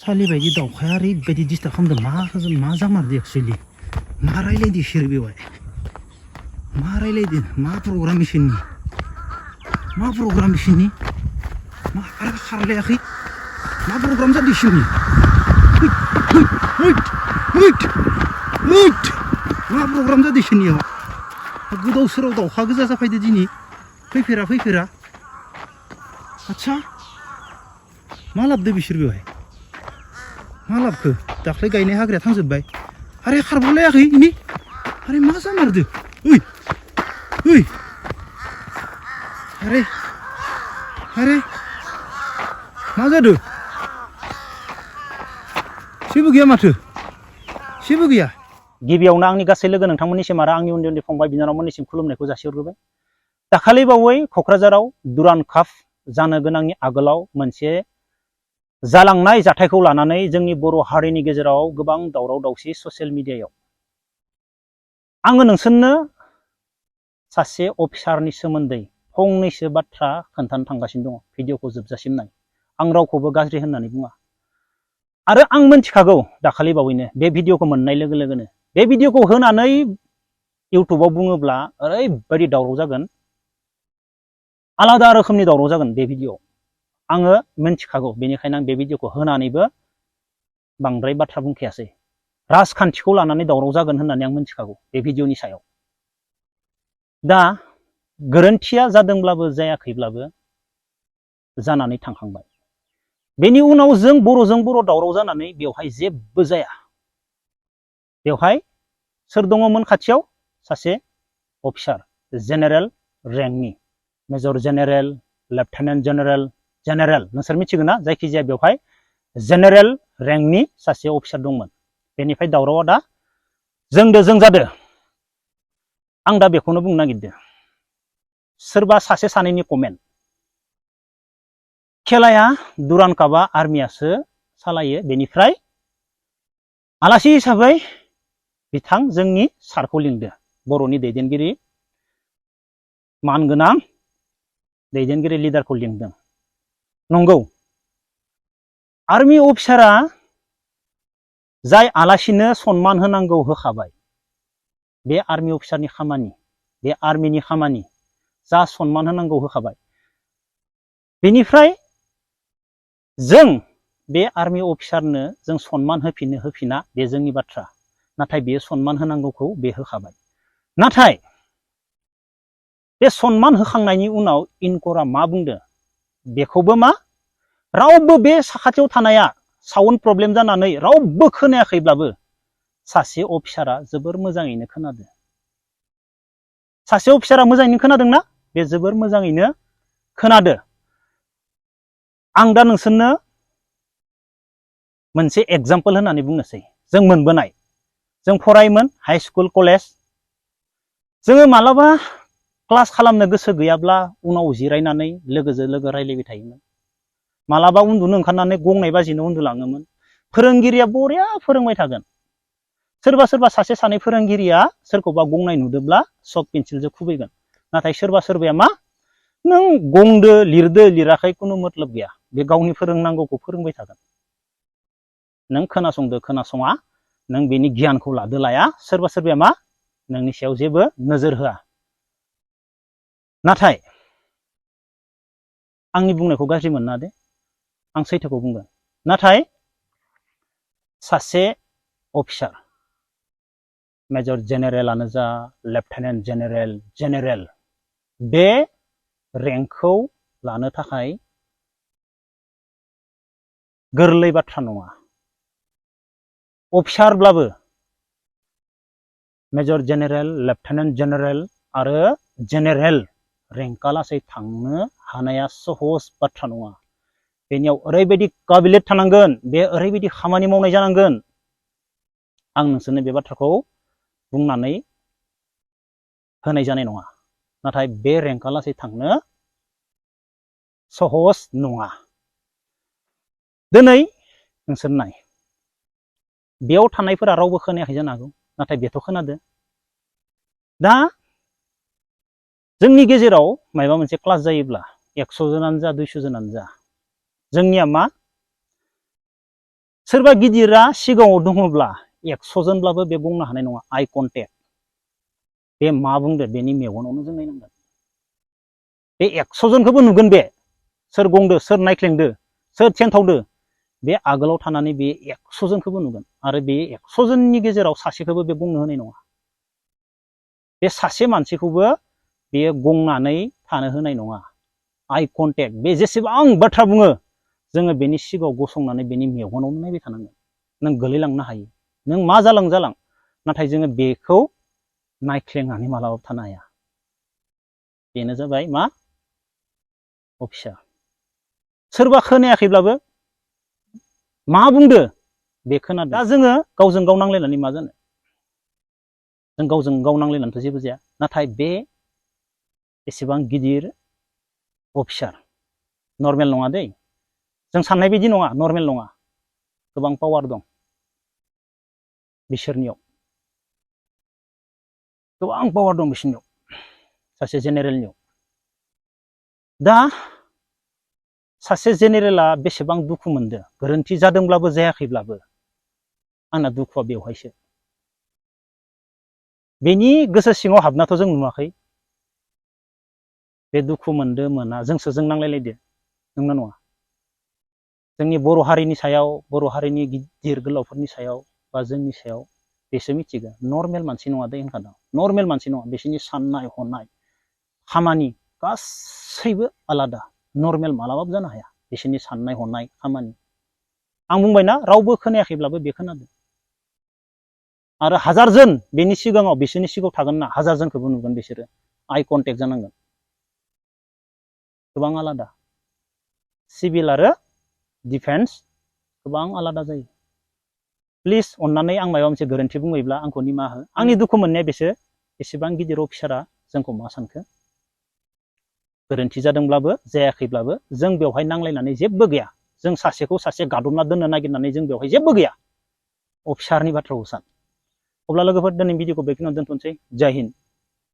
सालि बायदि दाउखाया ओरैबायदि डिस्टार्ब खालामदों मा जामारदो एक्सुवेलि मा रायलायदो इसोर बेवहाय मा रायलायदो मा प्रग्राम बिसोरनि मा आरो खारलायाखै मा प्रग्राम जादों इसोरनि मा प्रग्राम जादों इसोरनियाव गोदाव सोराव दाउखा गोजा जाफैदो दिनै फैफेरा आच्छा मा लाबोदो बिसोर बेवहाय मा लाबोखो दाख्लै गायनाय हाग्राया थांजोब्बाय आरे खारबावलायाखै इनि आरे मा जामारदो ओइ आरे मा जादो जेबो गैया माथो जेबो गैया गिबियावनो आंनि गासै लोगो नोंथांमोननिसिम आरो आंनि उन्दै उन्दै फंबाय बिनानावमोननिसिम खुलुमनायखौ जासिहरग्रोबाय दाखालि बावै क'क्राझाराव दुरान्ड काप जानो गोनांनि आगोलाव मोनसे जालांनाय जाथायखौ लानानै जोंनि बर' हारिनि गेजेराव गोबां दावराव दावसि ससियेल मिडियायाव आङो नोंसोरनो सासे अफिसारनि सोमोन्दै फंनैसो बाथ्रा खोन्थानो थांगासिनो दङ भिडिअखौ जोबजासिम नाय आं रावखौबो गाज्रि होननानै बुङा आरो आं मिन्थिखागौ दाखालि बावैनो बे भिडिअखौ मोननाय लोगो लोगोनो बे भिडिअखौ होनानै इउटुबाव बुङोब्ला ओरैबायदि दावराव जागोन आलादा रोखोमनि दावराव जागोन बे भिडिअ आङो मिन्थिखागौ बेनिखायनो आं बे भिडिअखौ होनानैबो बांद्राय बाथ्रा बुंखायासै राजखान्थिखौ लानानै दावराव जागोन होननानै आं मिन्थिखागौ बे भिडिअनि सायाव दा गोरोन्थिया जादोंब्लाबो जायाखैब्लाबो जानानै थांखांबाय बेनि उनाव जों बर'जों बर' दावराव जानानै बेवहाय जेबो जाया बेवहाय सोर दङमोन खाथियाव सासे अफिसार जेनेरेल रेंकनि मेजर जेनेरेल लेफ्टेनेन्ट जेनेरेल नोंसोर मिथिगौ ना जायखिजाया बेवहाय जेनेरेल रेंकनि सासे अफिसार दंमोन बेनिफ्राय दावरावआ दा जों जादो आं दा बेखौनो बुंनो नागिरदों सोरबा सासे सानैनि कमेन्ट खेलाया दुरान्ड कापआ आर्मियासो सालायो बेनिफ्राय आलासि हिसाबै बिथां जोंनि सारखौ लिंदो बर'नि दैदेनगिरि मानगोनां दैदेनगिरि लिडारखौ लिंदों नंगौ आर्मि अफिसारा जाय आलासिनो सनमान होनांगौ होखाबाय बे आर्मि अफिसारनि खामानि बे आर्मिनि खामानि जा सनमान होनांगौ होखाबाय बेनिफ्राय जों बे आर्मि अफिसारनो जों सनमान होफिना बे जोंनि बाथ्रा नाथाय बे सनमान होनांगौखौ बे होखाबाय नाथाय बे सनमान होखांनायनि उनाव इनकरा मा बुंदों बेखौबो मा रावबो बे साखाथियाव थानाया साउन्ड प्रब्लेम जानानै रावबो खोनायाखैब्लाबो सासे अफिसारा जोबोर मोजाङैनो खोनादों सासे अफिसारा मोजाङैनो खोनादोंना बे जोबोर मोजाङैनो खोनादो आं दा नोंसोरनो मोनसे एग्जाम्पल होननानै बुंनोसै जों मोनबोनाय जों फरायोमोन हाई स्कुल कलेज जोङो मालाबा क्लास खालामनो गोसो गैयाब्ला उनाव जिरायनानै लोगोजों लोगो रायलायबाय थायोमोन मालाबा उन्दुनो ओंखारनानै गंनाय बाजिनो उन्दुलाङोमोन फोरोंगिरिया बरिया फोरोंबाय थागोन सोरबा सासे सानै फोरोंगिरिया सोरखौबा गंनाय नुदोंब्ला चक पेन्सिलजों खुबैगोन नाथाय सोरबाया मा नों गंदो लिरदो लिराखै खुनु मतलब गैया बे गावनि फोरोंनांगौखौ फोरोंबाय थागोन नों खोनासंदो खोनासङा नों बेनि गियानखौ लादो लाया सोरबाया मा नोंनि सायाव जेबो नोजोर होआ नाथाय आंनि बुंनायखौ गाज्रि मोनना दे आं सैथोखौ बुंगोन नाथाय सासे अफिसार मेजर जेनेरेलानो जा लेफ्टेनेन्ट जेनेरेल बे रेंकखौ लानो थाखाय गोरलै बाथ्रा नङा अफिसारब्लाबो मेजर जेनेरेल लेफ्टेनेन्ट जेनेरेल आरो जेनेरेल रेंकआ लासै थांनो हानाया सहज बाथ्रा नङा बेनियाव ओरैबायदि काबिलियत थानांगोन बे ओरैबायदि खामानि मावनाय जानांगोन आं नोंसोरनो बे बाथ्राखौ बुंनानै होनाय जानाय नङा नाथाय बे रेंकआ लासै थांनो सहज नङा दिनै नोंसोर नाय बेयाव थानायफोरा रावबो खोनायाखै जानो हागौ नाथाय बेथ' खोनादो दा जोंनि गेजेराव माबा मोनसे क्लास जायोब्ला 100 जनानो जा 200 जनानो जा जोंनिया मा सोरबा गिदिरा सिगाङाव दङब्ला 100 जनब्लाबो बे बुंनो हानाय नङा आइ कन्टेक्ट बे मा बुंदो बेनि मेगनावनो जों नायनांगोन बे 100 जनखौबो नुगोन बे सोर गंदो सोर नायख्लेंदो सोर थेनथावदो बे आगोलाव थानानै बे 100 जनखौबो नुगोन आरो बे 100 जननि गेजेराव सासेखौबो बे बुंनो होनाय नङा बे सासे मानसिखौबो बेयो गंनानै थानो होनाय नङा आइ कन्टेक्ट बे जेसेबां बाथ्रा बुङो जोङो बेनि सिगाङाव गसंनानै बेनि मेगनावनो नायबाय थानांगोन नों गोलैलांनो हायो नों मा जालां नाथाय जोङो बेखौ नायख्लेंनानै मालाबाबो थानो हाया बेनो जाबाय मा अफिसार सोरबा खोनायाखैब्लाबो मा बुंदो बे खोनादों दा जोङो गावजों गाव नांलायनानै मा जानो जों गावजों गाव नांलायनानैथ' जेबो जाया नाथाय बे एसेबां गिदिर अफिसार नर्मेल नङा दै जों साननाय बायदि नङा नर्मेल नङा गोबां पावार दं बिसोरनियाव गोबां पावार दं बिसोरनियाव सासे जेनेरेलनियाव दा सासे जेनेरेला बेसेबां दुखु मोनदों गोरोन्थि जादोंब्लाबो जायाखैब्लाबो आंना दुखुआ बेवहायसो बेनि गोसो सिङाव हाबनाथ' जों नुवाखै बे दुखु मोनदो मोना जोंसो जों नांलायलायदो नंगौना नङा जोंनि बर' हारिनि सायाव बर' हारिनि गिदिर गोलावफोरनि सायाव बा जोंनि सायाव बेसो मिथिगोन नर्मेल मानसि नङा दै होनखादों नर्मेल मानसि नङा बिसोरनि साननाय हनाय खामानि गासैबो आलादा नर्मेल मालाबाबो जानो हाया बिसोरनि साननाय हनाय खामानि आं बुंबायना रावबो खोनायाखैब्लाबो बे खोनादों आरो हाजारजन बेनि सिगाङाव बिसोरनि सिगाङाव थागोन ना हाजारजनखौबो नुगोन बिसोरो आइ कन्टेक्ट जानांगोन गोबां आलादा सिभिल आरो डिफेन्स गोबां आलादा जायो प्लिज अननानै आं माबा मोनसे गोरोन्थि बुङोब्ला आंखौ निमाहा हो आंनि दुखु मोननाया बेसो एसेबां गिदिर अफिसारा जोंखौ मा सानखो गोरोन्थि जादोंब्लाबो जायाखैब्लाबो जों बेवहाय नांलायनानै जेबो गैया जों सासेखौ सासे गादबना दोननो नागिरनानै जों बेवहाय जेबो गैया अफिसारनि बाथ्राखौ सान अब्ला लोगोफोर दिनै भिडिअखौ बेखिनियाव दोनथ'नोसै जय हिन्द